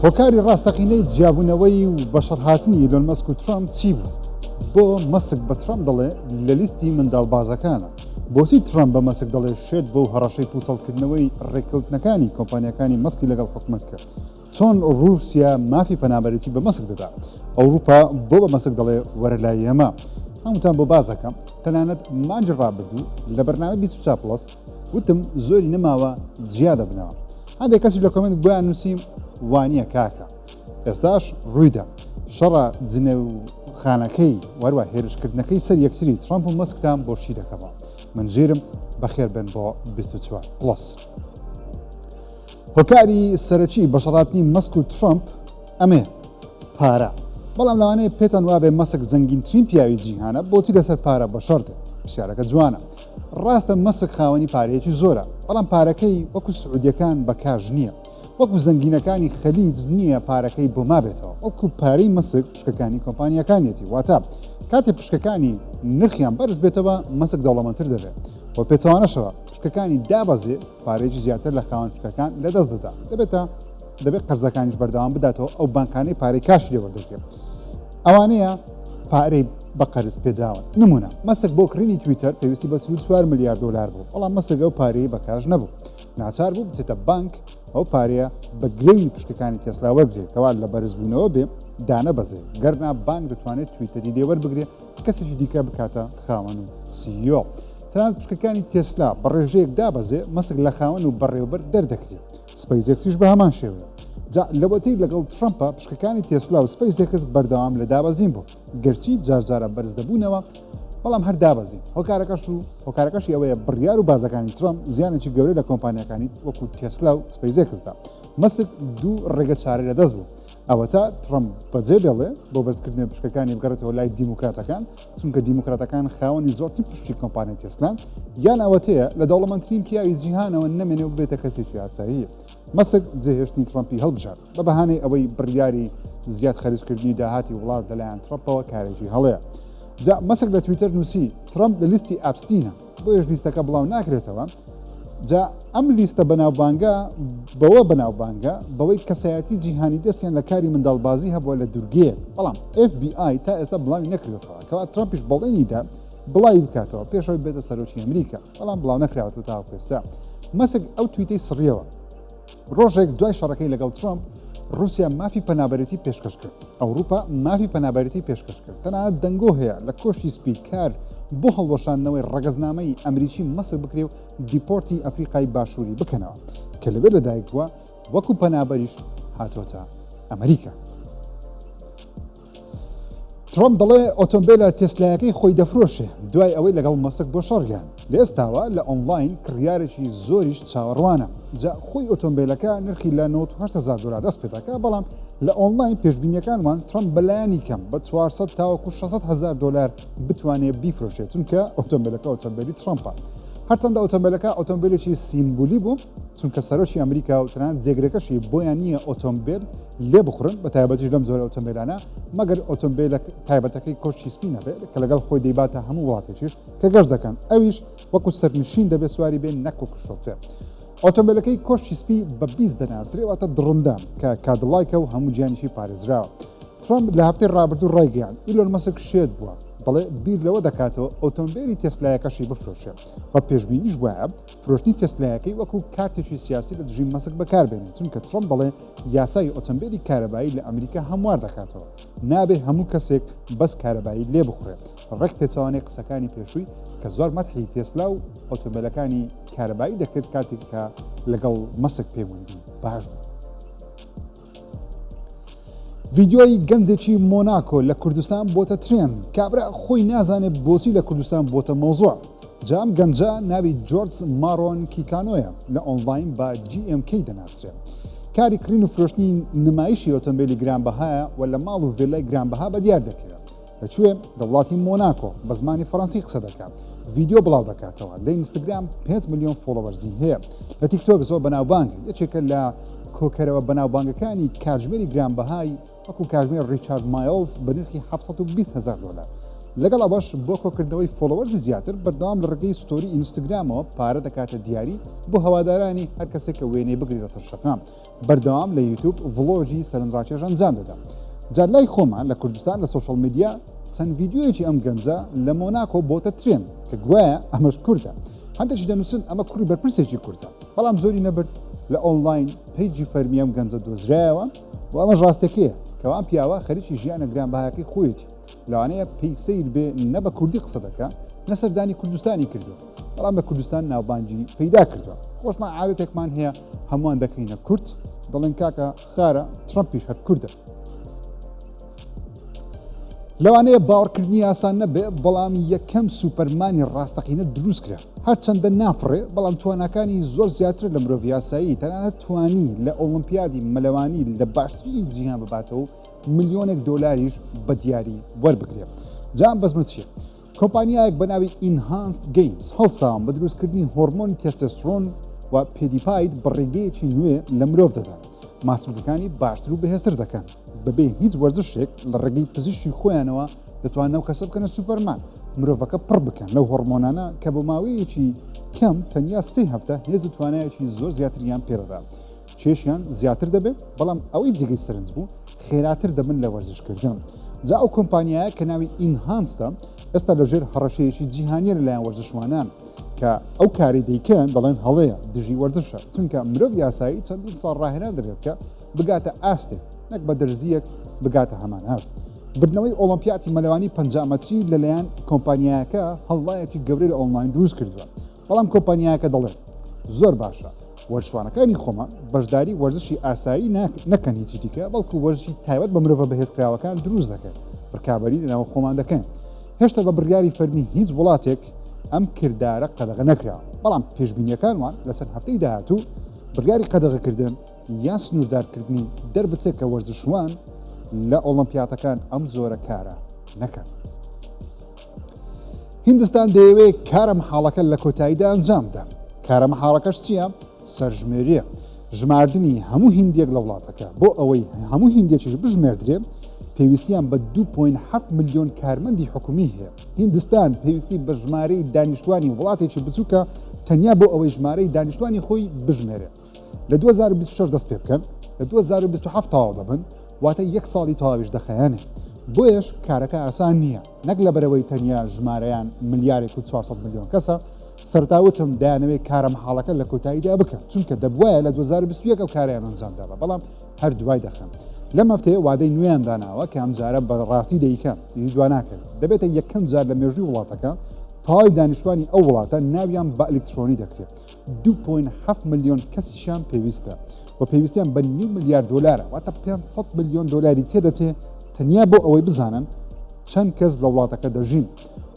هۆکاری ڕاستەقینەی جیابوونەوەی و بەشەڕهاتنی ئیلۆن مەسک و ترەمپ چی بوو؟ بۆ مەسک بە ترەمپ دەڵێ لە لیستی منداڵبازەکانە؟ بۆچی ترەمپ بە مەسک دەڵێ شێت بۆ و هەڕەشەی پووچەڵکردنەوەی ڕێککەوتنەکانی کۆمپانیاکانی مەسکی لەگەڵ حکومەت کرد؟ چۆن ڕووسیا مافی پەنابەرێتی بە مەسک دەدا؟ ئەوروپا بۆ بە مەسک دەڵێ وەرە لای ئێمە؟ هەمووتان بۆ باس دەکەم. تەنانەت مانگی ڕابردوو لە بەرنامەی 24 Plus وتم زۆری نەماوە جیا دەبنەوە. هەندێک کەسیش لە comment بۆیان نووسیم وانییە کاکە. ئێستاش ڕوویدا. شەڕە جنێو خانەکەی وەروە هێرشکردنەکەی سەر یەکتری ترەمپ و مەسکتان بۆ شی دەکەمەوە. من ژیرم بەخێر بێن بۆ 24 Plus. هۆکاری سەرەکی بەشەڕاتنی مەسک و ترەمپ ئەمەیە، پارە. بەڵام لەوانەیە پێتان وابێ مەسک زەنگینترین پیاوی جیهانە، بۆچی لەسەر پارە بەشەڕ دێت؟ پرسیارەکە جوانە. ڕاستە مەسک خاوەنی پارەیەکی زۆرە، بەڵام پارەکەی وەکو سعودیەکان بە cash نییە. وەکو زەنگینەکانی خەلیج نییە پارەکەی بۆ مابێتەوە، بەڵکو پارەی مەسک پشکەکانی کۆمپانیاکانیەتی. واتە کاتێ پشکەکانی نرخیان بەرز بێتەوە، مەسک دەوڵەمەندتر دەبێت و پێچەوانەشەوە پشکەکانی دابەزێ پارەیەکی زیاتر لە خاوەن پشکەکان لەدەست دەدا. دەبێتە دەبێت قەرزەکانیش بەردەوام بداتەوە ئەو بانکانەی پارەی cash ی لێ وەردەگرێت ئەوانەیە پارەی بە قەرز پێداون. نمونە مەسک بۆ کڕینی تویتەر پێویستی بە 34 ملیار دۆلار بوو، بەڵام مەسک ئەو پارەی بە cash نەبوو، ناچار بوو بچێتە بانک ئەو پارەیە بە گرەوی پشکەکانی تێسلا وەرگرێت کەوا لە بەرزبوونەوە بێ دانەبەزێ، گەرنا بانک دەتوانێت تویتەری لێ وەربگرێ کەسێکی دیکە بکاتە خاوەن و CEO. تەنانەت پشکەکانی تێسلا بە ڕێژەیەک دابەزێ مەسک لە خاوەن و بەڕێوەبەر دەردەکرێ. سپەیس ئێکسیش بە هەمان شێوەیە. جا لەوەتەی لەگەڵ ترەمپە پشکەکانی تێسلا و سپەیس ئێکس بەردەوام لە دابەزین بوون، گەرچی جارجارە بەرز دەبوونەوە، بەڵام هەر دابەزین. هۆکارەکەش و هۆکارەکەشی ئەوەیە بڕیار و باجەکانی ترەمپ زیانێکی گەورەی لە کۆمپانیاکانی وەکو تێسلا و سپەیس ئێکس دا. مەسک دوو ڕێگە چارەی لەدەست بوو. ئەوەتا ترەمپ بەجێ بێڵێ بۆ بەرزکردنەوەی پشکەکانی بگەڕێتەوە لای دیموکراتەکان، چونکە دیموکراتەکان خاوەنی زۆرترین پشکی کۆمپانیای تێسلان، یان ئەوەتەیە لە دەوڵەمەندترین پیاوی جیهانەوە نەمێنێ و ببێتە کەسێکی ئاسایی. مەسک جێهێشتنی ترەمپی هەڵبژارد بە بەهانەی ئەوەی بڕیاری زیاد خەرجکردنی داهاتی وڵات لەلایەن ترەمپەوە کارێکی هەڵەیە. جا مەسک لە تویتەر نووسی ترەمپ لە لیستی ئاپستینە، بۆیەش لیستەکە بڵاو ناکرێتەوە. جا ئەم لیستە بەناوبانگە بەوە بەناوبانگە بەوەی کەسایەتی جیهانی دەستیان لە کاری منداڵبازی هەبووە لە دورگەیەک، بەڵام FBI تا ئێستا بڵاوی نەکردۆتەوە، کەوا ترەمپیش بەڵێنی دا بڵاوی بکاتەوە پێش ئەوەی بێتە سەرۆکی ئەمریکا، بەڵام بڵاو نەکراوەتەوە تاوەکو ئێستا. مەسک ئەو تویتەی سڕیەوە. ڕۆژێک دوای شەڕەکەی لەگەڵ ترەمپ، ڕووسیا مافی پەنابەرێتی پێشکەش کرد، ئەوروپا مافی پەنابەرێتی پێشکەش کرد، تەنانەت دەنگۆ هەیە لە کۆشکی سپی کار بۆ هەڵوەشاندنەوەی ڕەگەزنامەی ئەمریکی مەسک بکرێ و deport ی ئەفریقای باشووری بکەنەوە کە لەوێ لەدایک بووە، وەکو پەنابەریش هاتۆتە ئەمریکا. ترەمپ دەڵێ ئۆتۆمبێلە تێسلایەکەی خۆی دەفرۆشێ دوای ئەوەی لەگەڵ مەسک بۆ شەڕیان لە ئێستاوە لە ئۆنلاین کڕیارێکی زۆریش چاوەڕوانە جا خۆی ئۆتۆمبێلەکە نرخی لە 98 هەزار دۆلار دەست پێدەکا بەڵام لە ئۆنلاین پێشبینیەکانمان ترەمپ بەلایەنی کەم بە 400 تاوەکو 600 هەزار دۆلار بتوانێت بیفرۆشێت چونکە ئۆتۆمبێلەکە ئۆتۆمبێلی ترەمپە هەرچەندە ئۆتۆمبێلەکە ئۆتۆمبێلێکی سیمبولی بوو چونکە سەرۆکی ئەمریکا و تەنانەت جێگرەکەشی بۆیان نییە ئۆتۆمبێل لێ بخورن بە تایبەتیش لەم جۆرە ئۆتۆمبیلانە مەگەر ئۆتۆمبیلە تایبەتەکەی کۆشکی سپی نەبێت کە لەگەڵ خۆی دەیباتە هەموو وڵاتێکیش کە گەشت دەکەن ئەویش وەکو سەرنشین دەبێت سواری بێن نەک وەکو شۆفێر. ئۆتۆمبیلەکەی کۆشکی سپی بە Beast دەناسرێ واتە دڕندە کە کادڵایکە و هەموو گیانیشی پارێزراوە. ترەمپ لە هەفتەی ڕابردوو ڕایگەیاند ئیلۆن مەسک شێت بووە، دەڵێ بیر لەوە دەکاتەوە ئۆتۆمبیلی تێسلایەکەشی بفرۆشێت و پێشبینیش وایە فرۆشتنی تێسلایەکەی وەکو کارتێکی سیاسی لە دژی مەسک بەکاربێنێت چونکە ترەمپ دەڵێ یاسای ئۆتۆمبێلی کارەبایی لە ئەمریکا هەموار دەکاتەوە، نابێ هەموو کەسێک بەس کارەبایی لێ بخوڕێت، ڕێک پێچەوانەی قسەکانی پێشووی کە زۆر مەدحی تێسلا و ئۆتۆمبێلەکانی کارەبایی دەکرد کاتێک کە لەگەڵ مەسک پەیوەندی باش بوو. ڤیدیۆی گەنجێکی مۆناکۆ لە کوردستان بۆتە trend، کابرا خۆی نازانێت بۆچی لە کوردستان بۆتە مەوزوع. جا ئەم گەنجە ناوی جۆرج مارۆن کیکانۆیە، لە ئۆنلاین بە GMK دەناسرێت. کاری کڕین و فرۆشتنی نمایشی ئۆتۆمبێلی گرانبەهایە و لە ماڵ و ڤێلای گرانبەها بەدیار دەکەوێت. لە کوێ؟ لە وڵاتی مۆناکۆ، بە زمانی فەڕەنسی قسە دەکات. ڤیدیۆ بڵاو دەکاتەوە. لە ئینستاگرام 5 ملیۆن followers ی هەیە. لە تیکتۆک زۆر بەناوبانگە. یەکێکە لە کۆکەرەوە بەناوبانگەکانی کاتژمێری گرانبەهای وەکو کاتژمێر ڕیچارد مایڵز بە نرخی 720 هەزار دۆلار. لەگەڵ ئەوەش بۆ کۆکردنەوەی followers ی زیاتر بەردەوام لە ڕێگەی story ئینستاگرامەوە پارە دەکاتە دیاری بۆ هەوادارانی هەر کەسێک کە وێنەی بگری لەسەر شەقام. بەردەوام لە یوتوب vlog ی سەرنجڕاکێش ئەنجام دەدا. جا لای خۆمان لە کوردستان لە social media چەند ڤیدیۆیەکی ئەم گەنجە لە مۆناکۆ بۆتە trend کە گوایە ئەمەش کوردە. هەندێکی دەنووسن ئەمە کوڕی بەرپرسێکی کوردە، بەڵام زۆری نەبرد لە ئۆنلاین page ی فەرمی ئەم گەنجە دۆزرایەوە و ئەمەش ڕاستەکەیە کەوا ئەم پیاوە خەریکی ژیانە گرانبەهاکەی خۆیەتی. لەوانەیە پێی سەیر بێ نە بە کوردی قسە دەکا نە سەردانی کوردستانی کردووە، بەڵام لە کوردستان ناوبانگی پەیدا کردووە. خۆشمان عادەتێکمان هەیە هەمووان دەکەینە کورد، دەڵێن کاکە خارە ترەمپیش هەر کوردە. لەوانەیە باوەڕکردنی ئاسان نەبێ، بەڵام یەکەم سوپەرمانی ڕاستەقینە دروست کرا. هەرچەندە نافڕێ، بەڵام تواناکانی زۆر زیاترە لە مرۆڤی ئاسایی، تەنانەت توانی لە ئۆڵۆمپیادی مەلەوانی لە باشترین جیهان بباتەوە و ملیۆنێک دۆلاریش بە دیاری وەربگرێ. جا ئەم بەزمە چییە؟ کۆمپانیایەک بە ناوی Enhanced Games هەڵساون بە دروستکردنی هۆرمۆنی تێستێسترۆن و پێدیپاید بە ڕێگەیەکی نوێ لە مرۆڤ دەدەن ماسولکەکانی باشتر و بەهێزتر دەکەن بەبێ هیچ وەرزشێک لە ڕێگەی پزیشکی خۆیانەوە دەتوانن ئەو کەسە بکەنە سوپەرمان مرۆڤەکە پڕ بکەن لەو هۆرمۆنانە کە بۆ ماوەیەکی کەم تەنیا سێ هەفتە هێز و توانایەکی زۆر زیاتریان پێدەدا. کێشیان زیاتر دەبێت، بەڵام ئەوەی جێگەی سەرنج بوو خێراتر دەبن لە وەرزشکردن. جا ئەو کۆمپانیایە کە ناوی Enhanced ە ئێستا لەژێر هەڕەشەیەکی جیهانیە لەلایەن وەرزشوانان کە ئەو کاری دەیکەن دەڵێن هەڵەیە دژی وەرزشە، چونکە مرۆڤ یاسایی چەندین ساڵ ڕاهێنان دەبێت کە بگاتە ئاستێک نەک بە دەرزیەک بگاتە هەمان ئاست. بردنەوەی ئۆڵۆمپیاتی مەلەوانی 50 مەتری لەلایەن کۆمپانیایەکە هەڵڵایەکی گەورەی لە ئۆنلاین دروست کردووە. بەڵام کۆمپانیایەکە دەڵێت زۆر باشە وەرزشوانەکانی خۆمان بەشداری وەرزشی ئاسایی نەکەن هیچی دیکە بەڵکو وەرزشی تایبەت بە مرۆڤە بەهێزکراوەکان دروست دەکەن ڕکابەری لەناو خۆمان دەکەن هێشتا بە بڕیاری فەرمی هیچ وڵاتێک ئەم کردارە قەدەغە نەکراوە بەڵام پێشبینیەکانمان لەسەر هەفتەی داهاتوو بڕیاری قەدەغەکردن یان سنووردارکردنی دەربچێت کە وەرزشوان لە ئۆڵۆمپیاتەکان ئەم جۆرە کارە نەکەن. هیندستان دەیەوێت کارە مەحاڵەکە لە کۆتاییدا ئەنجام بدات. کارە مەحاڵەکەش چییە؟ سەرژمێرییە. ژماردنی هەموو هیندییەک لە وڵاتەکە. بۆ ئەوەی هەموو هیندییەکیش بژمێردرێ، پێویستیان بە 2.7 ملیۆن کارمەندی حکومی هەیە. هیندستان پێویستی بە ژمارەی دانیشتوانی وڵاتێکی بچووکە تەنیا بۆ ئەوەی ژمارەی دانیشتوانی خۆی بژمێرێ. لە 2026 دەست پێ بکەن، لە 2027 تەواو دەبن، واتە یەک ساڵی تەواویش دەخایەنێ. بۆیەش کارەکە ئاسان نییە، نەک لەبەرئەوەی تەنیا ژمارەیان ملیارێک و 400 ملیۆن کەسە، سەرەتا وتم دەیانەوێ کارە مەحاڵەکە لە کۆتاییدا بکەن، چونکە دەبوایە لە 2021 ئەو کارەیان ئەنجام دابا، بەڵام هەر دوای دەخەن. لەم هەفتەیە وادەی نوێیان داناوە کە ئەمجارە بە ڕاستی دەیکەن، ئیدی دوا ناکەوێت. دەبێتە یەکەم جار لە مێژووی وڵاتەکە تەواوی دانیشتوانی ئەو وڵاتە ناویان بە ئەلیکترۆنی دەکرێت. 2.7 ملیۆن کەسیشیان پێویستە و پێویستیان بە نیو ملیار دۆلارە، واتە 500 ملیۆن دۆلاری تێدەچێ تەنیا بۆ ئەوەی بزانن چەند کەس لە وڵاتەکە دەژین.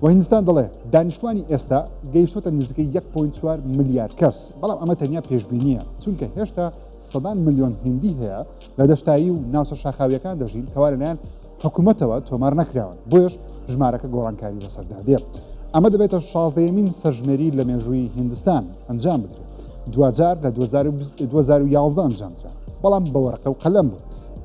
و هیندستان دەڵێ دانیشتوانی ئێستا گەیشتووەتە نزیکەی 1.4 ملیار کەس، بەڵام ئەمە تەنیا پێشبینییە، چونکە هێشتا سەدان ملیۆن هیندی هەیە لە دەشتایی و ناوچە شاخاوییەکان دەژین کەوا لەلایەن حکومەتەوە تۆمار نەکراون، بۆیەش ژمارەکە گۆڕانکاری بەسەردا دێ. ئەمە دەبێتە شازدەیەمین سەرژمێری لە مێژووی هیندستان ئەنجام بدرێت، دواجار لە 2011 ئەنجامدرا، بەڵام بە وەرەقە و قەلەم بوو.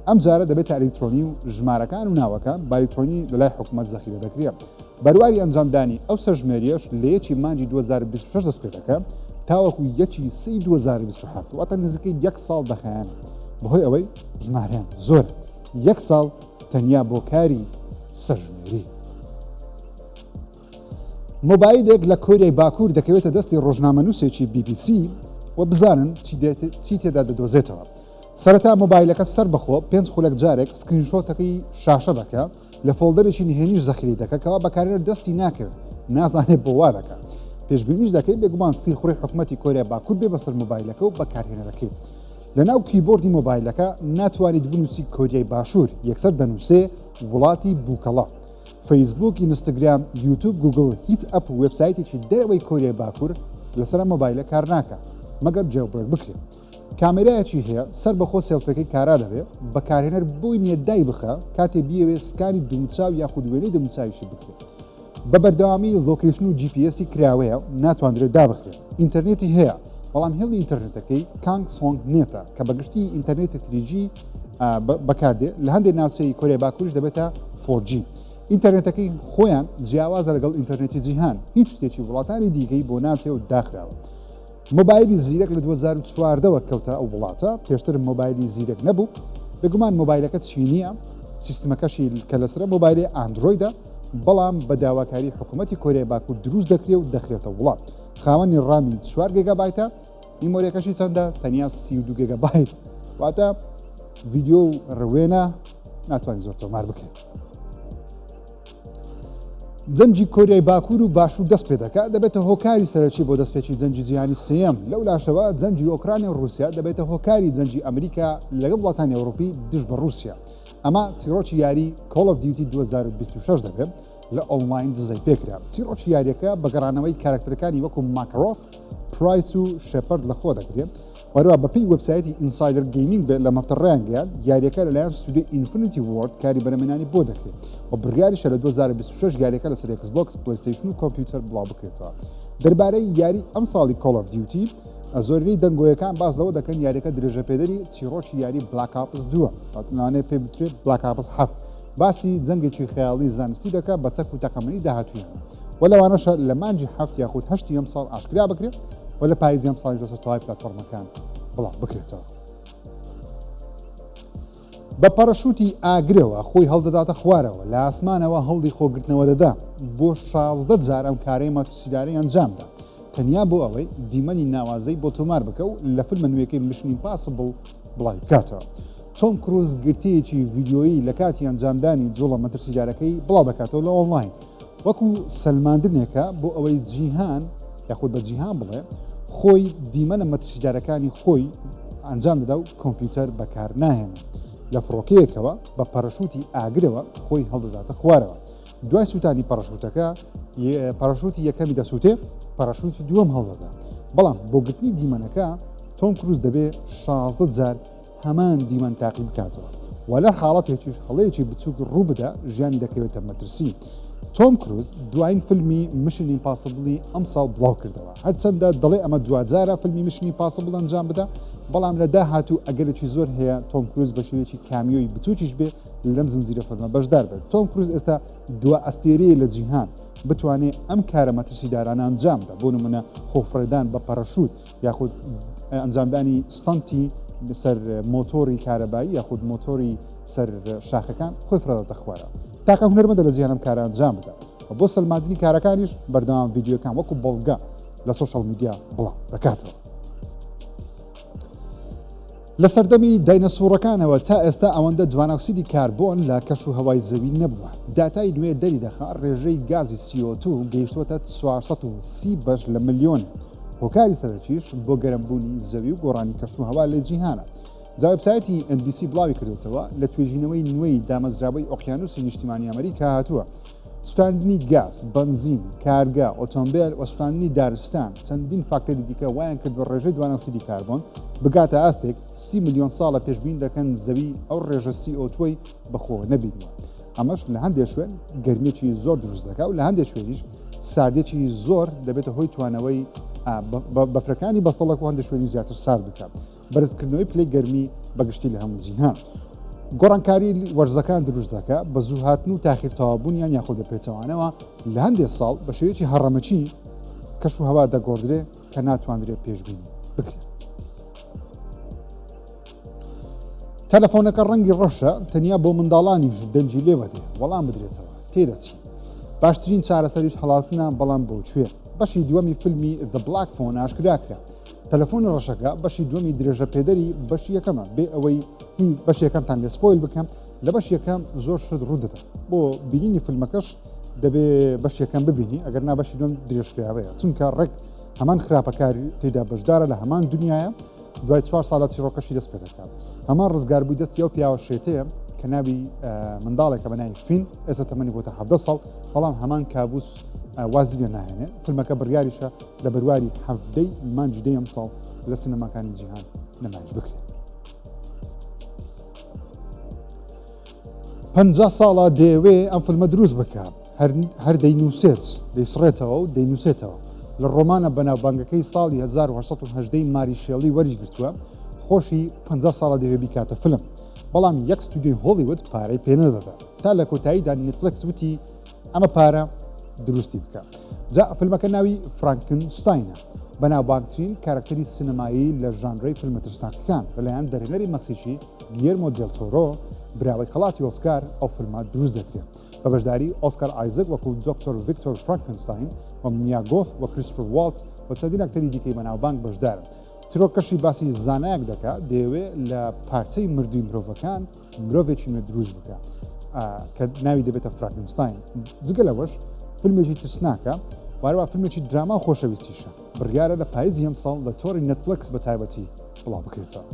ئەمجارە دەبێتە ئەلیکترۆنی و ژمارەکان و ناوەکان بە ئەلیکترۆنی لەلای حکومەت زەخیرە دەکرێت. بەرواری ئەنجامدانی ئەو سەرژمێرییەش لە یەکی مانگی 2026 دەست پێدەکات تاوەکو یەکی سێی 2027، واتە نزیکەی یەک ساڵ دەخایەنێت، بەهۆی ئەوەی ژمارەیان زۆرە. یەک ساڵ تەنیا بۆ کاری سەرژمێری. مۆبایلێک لە کۆریای باکوور دەکەوێتە دەستی ڕۆژنامەنووسێکی BBC و بزانن چی تێدا دەدۆزێتەوە. سەرەتا مۆبایلەکە سەر بەخۆ پێنج خولەک جارێک screenshot ەکەی شاشە دەکە لە folder ێکی نهێنیش زەخیری دەکە کەوا بەکارێنەر دەستی ناکەوێت نازانێت بۆ وا دەکات. پێشبینیش دەکەی بێگومان سیخوڕی حکومەتی کۆریای باکوور بێ بەسەر مۆبایلەکە و بەکارهێنەرەکەی. لەناو کیبۆردی مۆبایلەکە ناتوانیت بنووسی کۆریای باشوور، یەکسەر دەنووسێ وڵاتی بووکەڵە. فەیسبووک، ئینستگرام، یوتوب، گوگڵ هیچ app و وێبسایتێکی دەرەوەی کۆریای باکوور لەسەر ئەم مۆبایلە کار ناکا مەگەر jailbreak بکرێ. کامێرایەکی هەیە سەر بەخۆ سێڵفیەکەی کارا دەبێ، بەکارهێنەر بۆی نییە دایبخا کاتێ بیەوێ scan ی دموچاو یاخود وێنەی دموچاویشی بکرێ. بە بەردەوامی location و GPS ی کراوەیە ناتواندرێت دابخرێت. ئینتەرنێتی هەیە، بەڵام هێڵی ئینتەرنێتەکەی کانگ سۆنگ نێتە کە بە گشتی ئینتەرنێتی 3G بەکاردێ، لە هەندێک ناوچەی کۆریای باکووریش دەبێتە 4G. ئینتەرنێتەکەی خۆیان جیاوازە لەگەڵ ئینتەرنێتی جیهان، هیچ شتێکی وڵاتانی دیکەی بۆ ناچێ و داخراوە. مۆبایلی زیرەک لە 2014 وە کەوتە ئەو وڵاتە، پێشتر مۆبایلی زیرەک نەبوو، بێگومان مۆبایلەکە چینییە، سیستمەکەشی کە لەسرە مۆبایلی ئاندرۆیدە، بەڵام بە داواکاری حکوومەتی کۆریای باکوور دروست دەکرێ و دەخرێتە وڵات. خاوەنی ڕامی چوار گێگابایتە، میمۆریەکەشی چەندە؟ تەنیا 32 گێگابایت، واتە ڤیدیۆ و ڕوێنە ناتوانانی زۆر تۆمار بکەیت. جەنگی کۆریای باکوور و باشوور دەست پێ دەکات دەبێتە هۆکاری سەرەکی بۆ دەستپێکی جەنگی جیهانی سێیەم لەو لاشەوە جەنگی ئۆکرانیا و رووسیا دەبێتە هۆکاری جەنگی ئەمریکا لەگەڵ وڵاتانی ئەوروپی دژ بە رووسیا ئەمە چیرۆکی یاری Call of Duty 2026 دەبێت لە ئۆنلاین دزەی پێکرا چیرۆکی یاریەکە بە گەڕانەوەی کارکتەرەکانی وەکو ماکەرۆف پرایس و شێپەرد لەخۆ دەگرێت هەروەها بەپێی وێبسایتی Insider Gaming بێت لەم هەفتە ڕایانگەیاند یاریەکە لەلایەن ستودیۆی Infinity Ward کاری بەرهەمهێنانی بۆ دەکرێت و بڕیاریشە لە 2026 یاریەکە لەسەر ئێکس بۆکس، پلەیستەیشن و کۆمپیوتەر بڵاو بکرێتەوە. دەربارەی یاری ئەمساڵی Call of Duty زۆرینەی دەنگۆیەکان باس لەوە دەکەن یاریەکە درێژەپێدەری چیڕۆکی یاری Black Ops دووە، لەوانەیە پێی بوترێت Black Ops حەفت، باسی جەنگێکی خەیاڵی زانستی دەکات بە چەک و تەقەمەنی داهاتوویانە و لەوانەشە لە مانگی حەفت یاخود هەشتی ئەمساڵ ئاشکرا بکرێت و لە پاییزی ئەمساڵیش لەسەر تەواوی پلاتفۆرمەکان بڵاو بکرێتەوە. بە پەرەشوتی ئاگرەوە خۆی هەڵدەداتە خوارەوە لە ئاسمانەوە هەوڵی خۆگرتنەوە دەدا بۆ 16 جار ئەم کارەی مەترسیدارەی ئەنجامدا تەنیا بۆ ئەوەی دیمەنی ناوازەی بۆ تۆمار بکە و لە فیلمە نوێیەکەی Mission Impossible بڵاوی بکاتەوە. تۆم کروز گرتەیەکی ڤیدیۆیی لە کاتی ئەنجامدانی جوڵە مەترسیدارەکەی بڵاو دەکاتەوە لە ئۆنلاین وەکو سەلماندنێکە بۆ ئەوەی جیهان یاخود بە جیهان بڵێ خۆی دیمەنە مەترسیدارەکانی خۆی ئەنجام دەدا و کۆمپیوتەر بەکار ناهێنێت لە فڕۆکەیەکەوە بە پەرەشوتی ئاگرەوە خۆی هەڵدەداتە خوارەوە دوای سووتانی پەڕەشوتەکە پەڕەشوتی یەکەمی دەسووتێ پەڕەشوتی دووەم هەڵدەدا بەڵام بۆ گرتنی دیمەنەکە تۆم کروز دەبێ 16 جار هەمان دیمەن تاقی بکاتەوە و لە حاڵەتێکیش هەڵەیەکی بچووک ڕوو بدا ژیانی دەکەوێتە مەترسی. تۆم کروز دوایین فیلمی Mission Impossible ی ئەمساڵ بڵاو کردەوە هەرچەندە دەڵێ ئەمە دواجارە فیلمی Mission Impossible ئەنجام بدا بەڵام لە داهاتوو ئەگەرێکی زۆر هەیە تۆم کروز بە شێوەیەکی cameo ی بچووکیش بێ لەم زنجیرە فیلمە بەشدار بێت تۆم کروز ئێستا دوا ئەستێرەیە لە جیهان بتوانێت ئەم کارە مەترسیدارانە ئەنجام بدا بۆ نمونە خۆفڕێدان بە پەرەشوت یاخود ئەنجامدانی stunt ی سەر مۆتۆری کارەبایی یاخود مۆتۆری سەر شاخەکان خۆی فڕێداتە خوارەوە تاکە هونەرمەندە لە جیهان ئەم کارە ئەنجام بدا و بۆ سەلماندنی کارەکانیش بەردەوام ڤیدیۆکان وەکو بەڵگە لە social media بڵاو دەکاتەوە. لە سەردەمی داینەسوڕەکانەوە تا ئێستا ئەوەندە دوانۆکسیدی کاربۆن لە کەش و هەوای زەوی نەبووە. داتای نوێ دەریدەخا ڕێژەی گازی CO2 گەیشتووەتە 430 بەش لە ملیۆنێ. هۆکاری سەرەکیش بۆ گەرمبوونی زەوی و گۆڕانی کەش و هەوا لە جیهانە. جا وێبسایتی NBC بڵاوی کردووەتەوە، لە توێژینەوەی نوێی دامەزراوەی ئۆقیانوسی نیشتیمانی ئەمریکا هاتووە، سوتاندنی گاز، بەنزین، کارگە، ئۆتۆمبێل و سوتاندنی دارستان، چەندین فاکتەری دیکە وایان کردووە ڕێژەی دوانۆکسیدی کاربۆن بگاتە ئاستێک 30 ملیۆن ساڵە پێشبینی دەکەن زەوی ئەو ڕێژە CO2 ەی بەخۆوە نەبینیوە. ئەمەش لە هەندێک شوێن گەرمییەکی زۆر دروست دەکات و لە هەندێک شوێنیش ساردێکی زۆر دەبێتە هۆی توانەوەی بەفرەکانی بەستەڵەک و هەندێک شوێنی زیاتر سارد بکات. بەرزکردنەوەی پلەی گەرمی بەگشتی لە هەموو جیهان گۆڕانکاری وەرزەکان دروست دەکات بە زوو هاتن و تاخیر تەواوبوونیان یاخود بە پێچەوانەوە لە هەندێک ساڵ بە شێوەیەکی هەڕەمەکی کەش و هەوا دەگۆڕدرێ کە ناتواندرێ پێشبینی بکرێت. تەلەفۆنەکە ڕەنگی ڕەشە تەنیا بۆ منداڵانیش دەنگی لێوە دێ وەڵام بدرێتەوە تێدەچی باشترین چارەسەریش هەڵاتنە بەڵام بۆ کوێ بەشی دووەمی فیلمی The Black Phone ئاشکرا کرا تەلەفۆنی ڕەشەکە بەشی دووەمی درێژە پێدەری بەشی یەکەمە بێ ئەوەی هی بەش یەکەمتان لێ spoil بکەم لە بەش یەکەم زۆر شت ڕوو دەدات بۆ بینینی فیلمەکەش دەبێ بەش یەکەم ببینی ئەگەر نا بەشی دووەم درێژکراوەیە چونکە ڕێک هەمان خراپەکاری تێدا بەشدارە لە هەمان دنیاە دوای چوار ساڵە چیڕۆکەشی دەست پێ دەکات هەمان ڕزگاربووی دەستی ئەو پیاوە شێتەیە کە ناوی منداڵێکە بە ناوی فین ئێستا تەمەنی بۆتە حەڤدە ساڵ بەڵام هەمان کابوس وازی لێ ناهێنێ فیلمەکە بڕیاریشە لە بەرواری حەڤدەی مانگی دەی ئەمساڵ لە سینەماکانی جیهان نمایش بکرێت. 50 ساڵە دەیەوێ ئەم فیلمە دروست بکە هەر دەینووسێت دەیسڕێتەوە و دەینووسێتەوە لە ڕۆمانە بەناوبانگەکەی ساڵی 1970 ماری شێڵی وەریگرتووە خۆشی 50 ساڵە دەوێ بیکاتە فیلم. بەڵام یەک ستودیۆی هۆڵیوود پارەی پێنەدەدا تا لە کۆتاییدا نێتفلێکس وتی ئەمە پارە دروستی بکە. جا فیلمەکە ناوی فرانکنشتاینە، بەناوبانگترین کارەکتەری سینەمایی لە ژانرەی فیلمە ترسناکەکان لەلایەن دەرهێنەری مەکسیکی گیێرمۆ دێل تۆرۆ براوەی خەڵاتی ئۆسکار ئەو فیلمە دروست دەکرێت بە بەشداری ئۆسکار ئایزک وەکو دکتۆر ڤیکتۆر فرانکنشتاین و میا گۆث و کریستفر واڵتز و چەندین ئەکتەری دیکەی بەناوبانگ بەشدارن. چیرۆکەشی باسی زانایەک دەکات دەیەوێت لە پارچەی مردووی مرۆڤەکان مرۆڤێکی نوێ دروست بکە کە ناوی دەبێتە فرانکنشتاین. جگە لەوەش فیلمێکی ترسناکە وارەوە فیلمێکی دراما و خۆشەویستیشە. بڕیارە لە پاییزی ئەمساڵ لە تۆڕی نێتفلێکس بە تایبەتی بڵاو بکرێتەوە.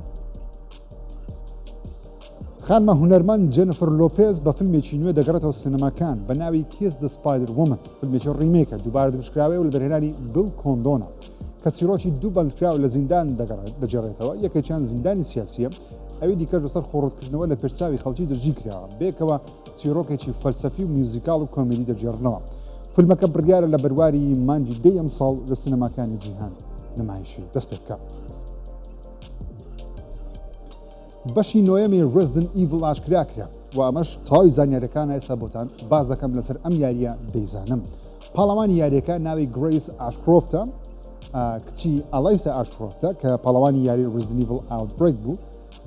خانمە هونەرمەند جێنفەر لۆپێز بە فیلمێکی نوێ دەگەڕێتەوە سینەماکان بە ناوی Kiss the Spider Woman. فیلمێکی remake ە دووبارە دروستکراوەیە و لە دەرهێنانی بڵ کۆندۆنە کە چیرۆکی دوو بەندکراو لە زیندان دەگێڕێتەوە، یەکێکیان زیندانی سیاسییە، ئەوی دیکەش لەسەر خۆڕووتکردنەوە لە پێشچاوی خەڵکی دەستگیرکراوە. بێکەوە چیرۆکێکی فەلسەفی و میوزیکاڵ و کۆمیدی دەگێڕنەوە. فیلمەکە بڕیارە لە بەرواری مانگی دەی ئەمساڵ لە سینەماکانی جیهان نمایشی دەست پێ بکات. بەشی نۆیەمی Resident Evil ئاشکرا کرا و ئەمەش تەواوی زانیاریەکانە ئێستا بۆتان باس دەکەم لەسەر ئەم یاریە دەیزانم. پاڵەوانی یاریەکە ناوی گرەیس ئاشکرۆفتە، کچی ئەلایسا ئاشکرۆفتە کە پاڵەوانی یاری Resident Evil Outbreak بوو.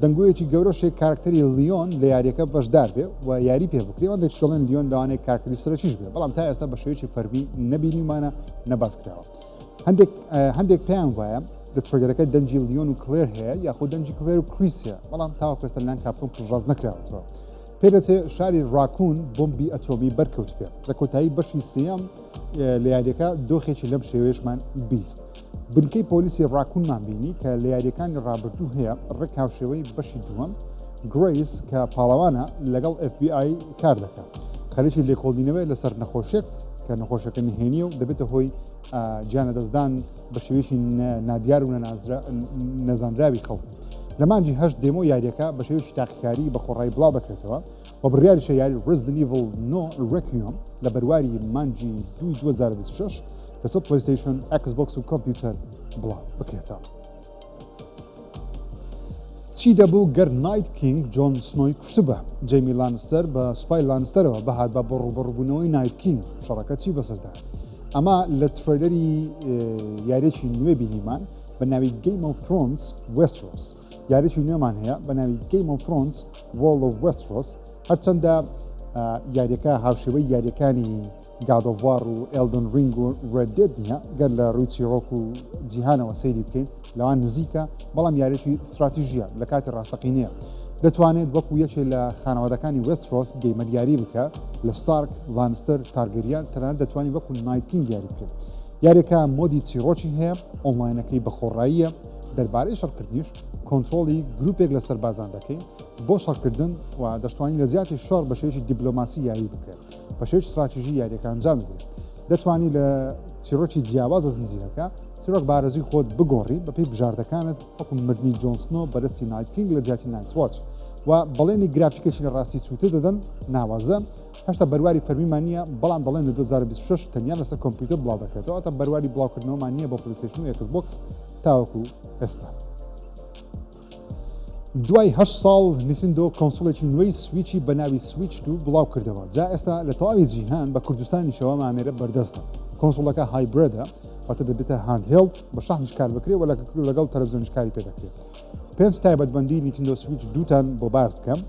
دەنگۆیەکی گەورەشێک کارکتەری لیۆن لە یاریەکە بەشدار بێ و یاری پێ بکرێ، هەندێک دەڵێن لیۆن لەوانەیە کارکتەری سەرەکیش بێ، بەڵام تا ئێستا بە شێوەیەکی فەرمی نەبینیومانە نەباس کراوە. هەندێک هەندێک پێیان وایە لە trailer ەکە دەنگی لیۆن و کلێر هەیە یاخود دەنگی کلێر و کریس هەیە، بەڵام تاوەکو ئێستا لەلایەن کاپکۆم پشتڕاست نەکراوەتەوە. پێدەچێ شاری ڕاکوون بۆمبی ئەتۆمی بەرکەوتبێ. لە کۆتایی بەشی سێیەم لە یاریەکە دۆخێکی لەم شێوەیەشمان 20. بنکەی پۆلیسی ڕاکوونمان بینی کە لە یاریەکانی ڕابردوو هەیە، ڕێک هاوشێوەی بەشی دووەم. گرەیس کە پاڵەوانە لەگەڵ FBI کار دەکات، خەریکی لێکۆڵینەوەیە لەسەر نەخۆشیەک کە نەخۆشەکە نهێنیە و دەبێتە هۆی گیانلەدەستدان بە شێوەیەکی نادیار و نەزانراوی خەڵک. لە مانگی هەشت demo یاریەکە بە شێوەیەکی تاقیکاری بە خۆڕایی بڵاو دەکرێتەوە و بڕیاریشە یاری Resident Evil 9 Requiem لە بەرواری مانگی دووی 2026 لەسەر پلەیستەیشن، ئێکس بۆکس و کۆمپیوتەر بڵاو بکرێتەوە. چی دەبوو گەر نایت کینگ جۆن سنۆی کوشتبا؟ جەیمی لانستەر بە سوپای لانستەرەوە بهاتبا بۆ ڕووبەڕووبوونەوەی نایت کینگ، شەڕەکە چی بەسەردا؟ ئەمە لە trailer ی یاریێکی نوێ بینیمان بە ناوی Game of Thrones Westeros. یاریێکی نوێمان هەیە بە ناوی Game of Thrones World of Westeros. هەرچەندە یاریەکە هاوشێوەی یاریەکانی God of War و Elden Ring و Red Dead نییە، گەر لە ڕووی چیڕۆک و جیهانەوە سەیری بکەین لەوان نزیکە، بەڵام یاریی ستراتیژیە لە کاتی ڕاستەقینەیە. دەتوانێت وەکو یەکێ لە خانەوادەکانی وێسترۆس gamer یاری بکە لە ستارک، لانستەر، تارگەریان، تەنانەت دەتوانانی وەکو نایت کینگ یاری بکەیت. یاریەکە mode ی چیڕۆکی هەیە، ئۆنلاینەکەی بەخۆڕاییە، دەربارەی شەڕکردنیش کۆنترۆڵی گروپێک لە سەربازان دەکەین بۆ شەڕکردن و دەشتوانین لە جیاتی شەڕ بە شێوەیەکی دیبلۆماسی یاری بکرێت. بە شێوەی ستراتیژی یاریەکە ئەنجام دەدرێت. دەتوانی لە چیرۆکی جیاوازە زنجیرەکە چیرۆک بارەزوی خۆت بگۆڕی بەپێی بژاردەکانت، وەکو مردنی جۆن سنۆ بەدەستی نایت کینگ لە جیاتی نایت واچ و بەڵێنی گرافیکێکی لە ڕاستی چووتر دەدەن. ناوازە هەشتا بەرواری فەرمیمان نییە، بەڵام دەڵێن لە 2026 تەنیا لەسەر کۆمپیوتەر بڵاو دەکرێتەوە، تا بەرواری بڵاوکردنەوەمان نییە بۆ پلەیستەیشن و ئێکس بۆکس تاوەکو ئێستا. دوای هەشت ساڵ نیتندۆ کۆنسوڵێکی نوێی سویچی بە ناوی سویچ دوو بڵاو کردەوە، جا ئێستا لە تەواوی جیهان بە کوردستانیشەوە ئەم ئامێرە بەردەستە. کۆنسوڵەکە hybrid ە، واتە دەبێتە handheld، بە شەحنیش کار بکرێت و لەگەڵ تەلەڤزیۆنیش کاری پێ دەکرێت. پێنج تایبەتمەندی نیتندۆ سویچ دووتان بۆ باس بکەم.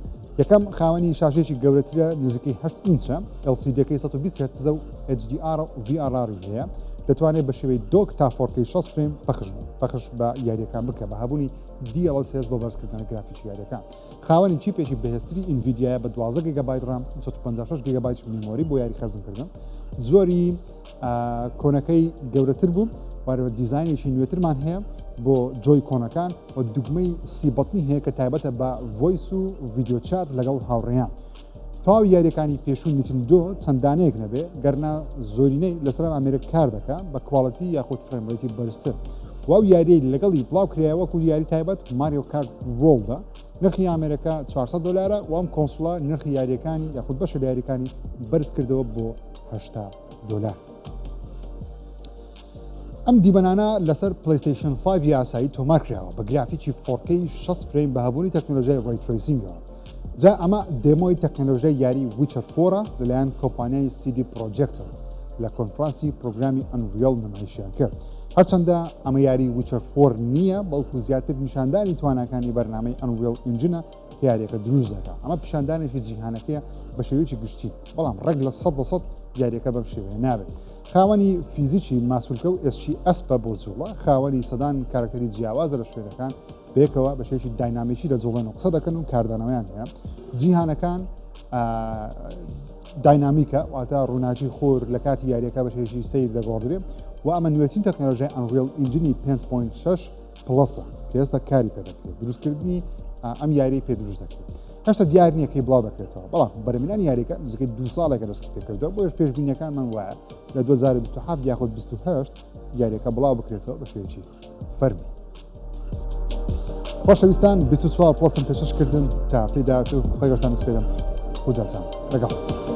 یەکەم، خاوەنی شاشەیەکی گەورەترە، نزیکەی هەشت ئینچە، LCD ەکەی 120 هێرتزە و HDR و VRR ی هەیە. دەتوانێت بە شێوەی dock تا 4K 60 frame پەخش پەخش بە یارییەکان بکە بە هەبوونی DLSS بۆ بەرزکردنەوەی گرافیکی یارییەکان. خاوەنی چیپێکی بەهێزتری ئینڤیدیایە بە 12 گیگابایت RAM، 256 گیگابایت memory بۆ یاری خەزنکردن. جۆری کۆنەکەی گەورەتر بوو، وارەوە دیزاینێکی نوێترمان هەیە بۆ جۆی کۆنەکان و دوگمەی C button ی هەیە کە تایبەتە بە voice و video chat لەگەڵ هاوڕێیان. تەواوی یاریەکانی پێشووی نیتندۆ چەند دانەیەک نەبێ گەرنا زۆرینەی لەسەر ئەم ئامێرە کار دەکا بە quality یاخود frame rate ی بەرزتر و ئەو یاریەی لەگەڵی بڵاو کرایەوە وەکو یاری تایبەت ماریۆ کارت وۆرڵدە. نرخی ئامێرەکە 400 دۆلارە و ئەم کۆنسوڵە نرخی یاریەکانی یاخود بەشە لە یاریەکانی بەرز کردەوە بۆ 80 دۆلار. ئەم دیمەنانە لەسەر پلەیستەیشن 5 یاسایی تۆمار کراوە بە گرافیکی 4K 60 frame بە هەبوونی تەکنەلۆژیای ray tracing ەوە. جا ئەمە demo ی تەکنەلۆژیای یاری Witcher Four ە لەلایەن کۆمپانیای CD Projekt ەوە لە کۆنفرانسی پرۆگرامی Unreal نمایشیان کرد. هەرچەندە ئەمە یاری Witcher Four نییە، بەڵکو زیاتر نیشاندانی تواناکانی بەرنامەی Unreal Engine ە کە یاریەکە دروست دەکات. ئەمە پیشاندانێکی جیهانەکەیە بە شێوەیەکی گشتی، بەڵام ڕێک 100% یاریەکە بەم شێوەیە نابێت. خاوەنی فیزیکی ماسولکە و ئێسکی ئەسپە بۆ جوڵە، خاوەنی سەدان کارەکتەری جیاوازە لە شوێنەکان، بەیەکەوە بە شێوەیەکی داینامیکی دەجوڵێن و قسە دەکەن و کاردانەوەیان هەیە. جیهانەکان داینامیکە، واتە ڕووناکی خۆر لە کاتی یاریەکە بە شێوەیەکی سەیر دەگۆڕدرێ و ئەمە نوێترین تەکنەلۆژیای Unreal Engine ی 5.6 Plus ە کە ئێستا کاری پێ دەکرێت، دروستکردنی ئەم یاریی پێ دروست دەکرێت. هێشتا دیار نییە کەی بڵاو دەکرێتەوە، بەڵام بەرهەمهێنانی یاریەکە نزیکەی دوو ساڵێکە دەستی پێکردەوە، بۆیەش پێشبینیەکانمان وایە لە 2027 یاخود 28 یاریەکە بڵاو بکرێتەوە بە شێوەیەکی فەرمی. خۆشەویستان 24 Plus م پێشکەش کردن تا هەفتەی داهاتوو خۆی گەورەتان دەسپێرم خوداتان لەگەڵ.